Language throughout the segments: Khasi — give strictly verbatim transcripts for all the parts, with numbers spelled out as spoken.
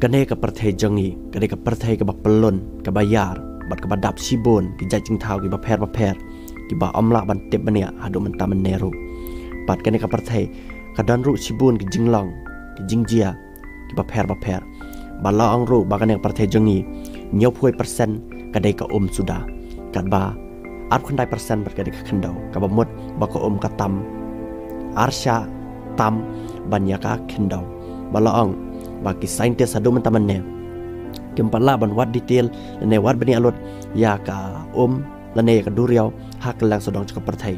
Kane ka pyrthei jong ngi ka dei ka pyrthei kaba pyllun, kaba ïar bad kaba dap shibun ki jait jingthaw kiba pher bapher, kiba ym lah ban tip bniah haduh mynta mynne ruh. Bad kane ka pyrthei ka don ruh shibun ki jinglong, ki jingjia kiba pher bapher. Bad la ong ruh ba kane ka pyrthei jong ngi hynñiewphew persen ka dei ka um suda, katba arphew khyndai persen bad ka dei ka khyndew, kaba mut ba ka um ka tam arshah tam ban ïa ka khyndew. Bad la ong ba ki scientist haduh mynta mynne kim pat lah ban wad detail lane wad bniah lut ïa ka um lane ïa ka duriaw ha kylleng sawdong jong ka pyrthei.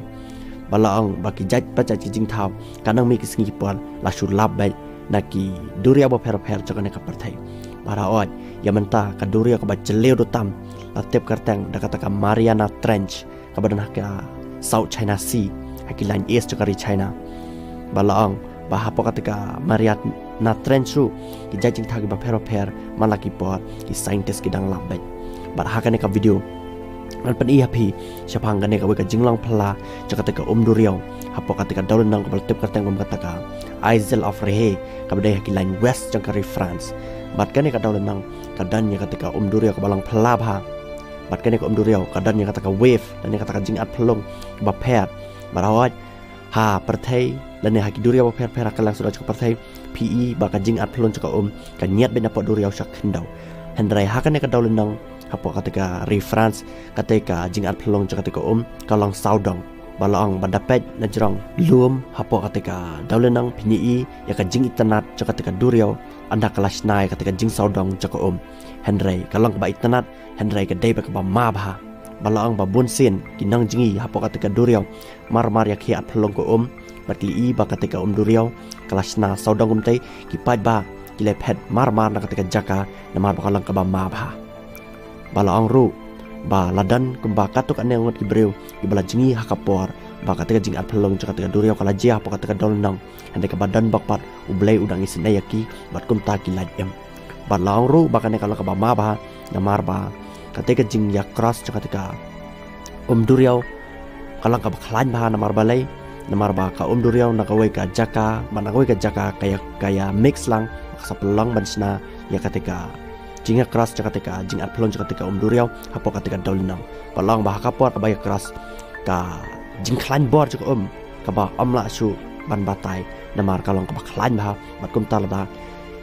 Bad la ong ba ki jait bajait ki jingthaw ka nang mih ki sngi ki por la shu lap beit na ki duriaw bapher bapher jong kane ka pyrthei. Bad hooid, ïa mynta ka duriaw kaba jylliew duh tam la tip kyrteng da kata ka Mariana Trench, kaba don ha ka South China Sea, ha ki lain east jong ka ri China. Bad la ong ba hapoh kata ka Mariana Trench ruh ki jait jingthaw kiba pher bapher man la ki por ki scientist ki dang lap beit. Bad ha kane ka video ngan pyni ha phi shaphang kane kawei ka jinglong phylla jong kata ka um duriaw hapoh kata ka dewlynnong kaba la tip kyrteng kum kata ka Isle of Rahe, kaba dei ha ki lain west jong ka ri France. Bad kane ka dewlynnong ka don ïa kata ka um duriaw kaba long phylla bha. Bad kane ka um duriaw ka don ïa kata ka wave lane kata ka jingat phyllung kaba pher. Bad hooid, ha pyrthei lane ha ki duriaw bapher bapher ha kylleng sawdong jong ka pyrthei, phi i ba ka jingat phyllung jong ka um ka ñiad beit napoh duriaw sha khyndew. Hynrei ha kane ka dewlynnong hapoh kata ka ri France, kata ka jingat phyllung jong kata ka um ka long sawdong. Bad la ong ba da peit na jrong lum hapoh kata ka dewlynnong, phin i ïa ka jingitynnad jong kata ka duriaw ynda ka la shna ïa kata ka jingsawdong jong ka um. Hynrei ka long kaba itynnad, hynrei ka dei beit kaba ma bha. Bad la ong ba bunsien ki nongjngi hapoh kata ka duriaw mar mar ïa ki at phyllung ka um, bad ki la i ba kata ka um duriaw ka la shna sawdong kumtei, ki paidbah ki la phet mar mar na kata ka jaka namar ba ka long kaba ma bha. Bad la ong ruh ba la don kumba katto katne ngut ki briew kiba la jngi ha ka por ba kata ka jingat phyllung jong kata ka duriaw ka la jia hapoh kata ka dewlynnong. Hynrei kaba don bok pat U Blei u dang isynei ïa ki bad kumta ki lait im. Bad la ong ruh ba kane ka long kaba ma bha namar ba kata ka jingïa cross jong kata ka um duriaw ka long kaba khlaiñ bha. Namar balei? Namar ba ka um duriaw na kawei ka jaka bad na kawei ka jaka ka ïa, ka ïa mix lang, ka sa pynlong ban shna ïa kata ka jingïa cross jong kata ka jingat phyllung jong kata ka um duriaw hapoh kata ka dewlynnong. Bad la ong ba ha ka por kaba ïa cross, ka jingkhlaiñ bor jong ka um kaba ym lah shuh ban batai namar ka long kaba khlaiñ bha. Bad kumta lada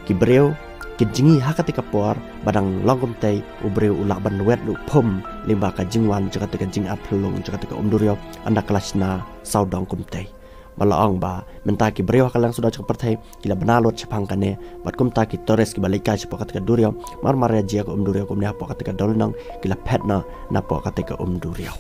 ki briew ki jngi ha kata ka por ba dang long kumtei, u briew u lah ban wet ruh phum lyngba ka jingwan jong kata ka jingat phyllung jong kata ka um duriaw ynda ka la shna sawdong kumtei. Bad la ong ba mynta ki briew ha kylleng sawdong jong ka pyrthei ki la bna lut shaphang kane, bad kumta ki tourist kiba leit kai shapoh kata ka duriaw mar mar ïa jia ka um duriaw kumne hapoh kata ka dewlynnong ki la phet noh napoh kata ka um duriaw.